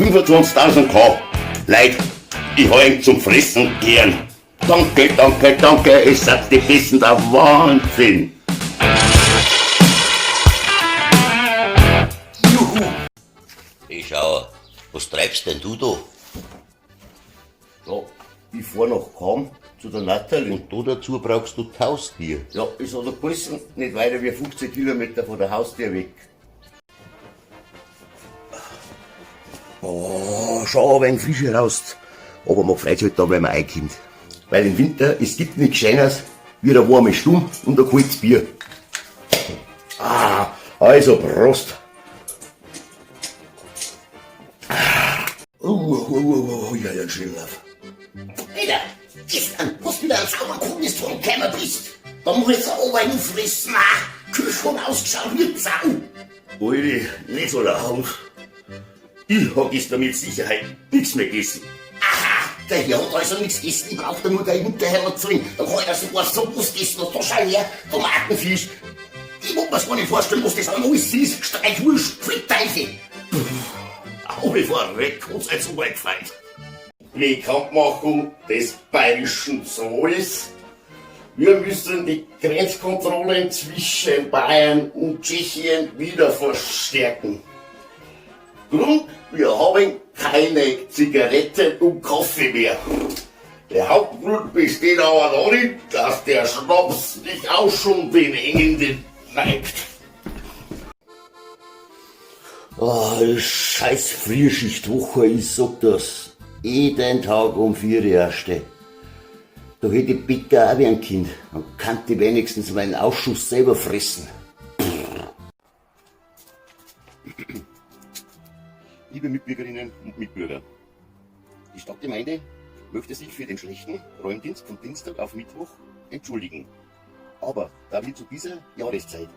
25.000 K. Leute, ich hab ihn zum Fressen gern. Danke, danke, danke, es seid die Besten, der Wahnsinn. Juhu. Ich schau, was treibst denn du da? Ja, ich fahr nach Cham zu der Natalie. Und da dazu brauchst du die Haustür. Ja, ist an der Gulsen nicht weiter wie 15 Kilometer von der Haustür weg. Oh, schau, wenn Fische raus. Aber man freut sich halt da, wenn man reinkommt. Weil im Winter, es gibt nichts Schöneres wie ein warmes Stumm und ein kaltes Bier. Ah, also Prost. Oh, oh, oh, oh, ja, ja, schön lauf. Alter, gestern hast du wieder einen sauber Kuniston gekommen bist. Da muss ich jetzt auch einen fressen. Ah, Kühlschrank ausgeschaut wie Sau. Alter, nicht so laut. Ich hab gestern mit Sicherheit nichts mehr gegessen. Aha, der Herr hat also nichts gegessen. Ich brauch da nur dein Hinterher erzählen. Dann kann ich das sogar so was gegessen. Und da schau her, Tomatenfisch. Ich mag mir's gar nicht vorstellen, was das alles ist. Streichwurst, Frittteiche. Au, ich fahr weg, und seid so weit gefeit. Bekanntmachung des Bayerischen Zolls. Wir müssen die Grenzkontrollen zwischen Bayern und Tschechien wieder verstärken. Grund, wir haben keine Zigaretten und Kaffee mehr. Der Hauptgrund besteht aber darin, dass der Schnaps nicht auch schon den Ende neigt. Ah, die scheiß Frühschichtwoche, ich sag das. Jeden Tag um 4 Uhr erste. Da hätte ich Bäcker auch werden können. Dann kann ich wenigstens meinen Ausschuss selber fressen. Liebe Mitbürgerinnen und Mitbürger, die Stadtgemeinde möchte sich für den schlechten Räumdienst von Dienstag auf Mittwoch entschuldigen. Aber da wir zu dieser Jahreszeit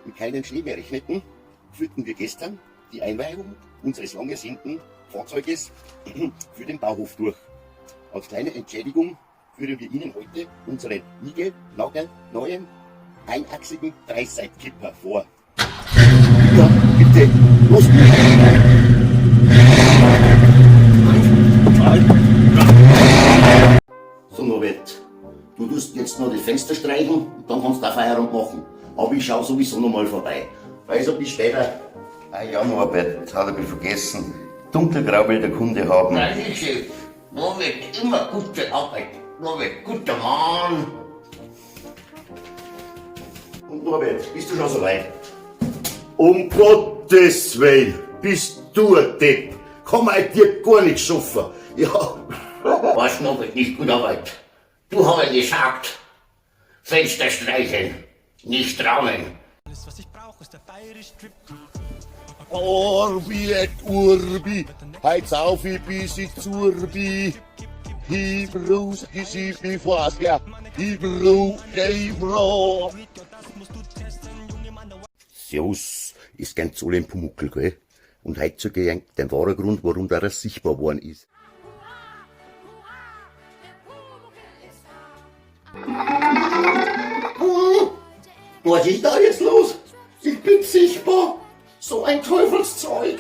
mit keinem Schnee mehr rechneten, führten wir gestern die Einweihung unseres lang ersehnten Fahrzeuges für den Bauhof durch. Als kleine Entschädigung führen wir Ihnen heute unseren niegelnagelneuen einachsigen Dreiseitskipper vor. Ja, bitte, los! So, Norbert, du tust jetzt noch die Fenster streichen und dann kannst du auch Feierabend machen. Aber ich schau sowieso noch mal vorbei. Also bis später. Ah ja, Norbert, hat er vergessen. Dunkelgrau will der Kunde haben. Nein, Chef. Norbert, immer gute Arbeit. Norbert, guter Mann. Und Norbert, bist du schon so weit? Um Gottes Willen, bist du ein Depp. Kann man dir gar nichts schaffen. Ja, Was Norbert nicht gut Arbeit? Du hast gesagt, Fenster streichen, nicht rahmen. Alles, was ich brauch, ist der bayerisch Trip. Orbi et Urbi, heit's auf, ich bis ich zurbi. Hebrews, ich ja, Hebrew, Hebrew. Servus, ist kein Zoll im Pumuckl, gell? Und heute zeig ich euch den wahren Grund, warum da das sichtbar geworden ist. Was ist da jetzt los? Ich bin sichtbar. So ein Teufelszeug.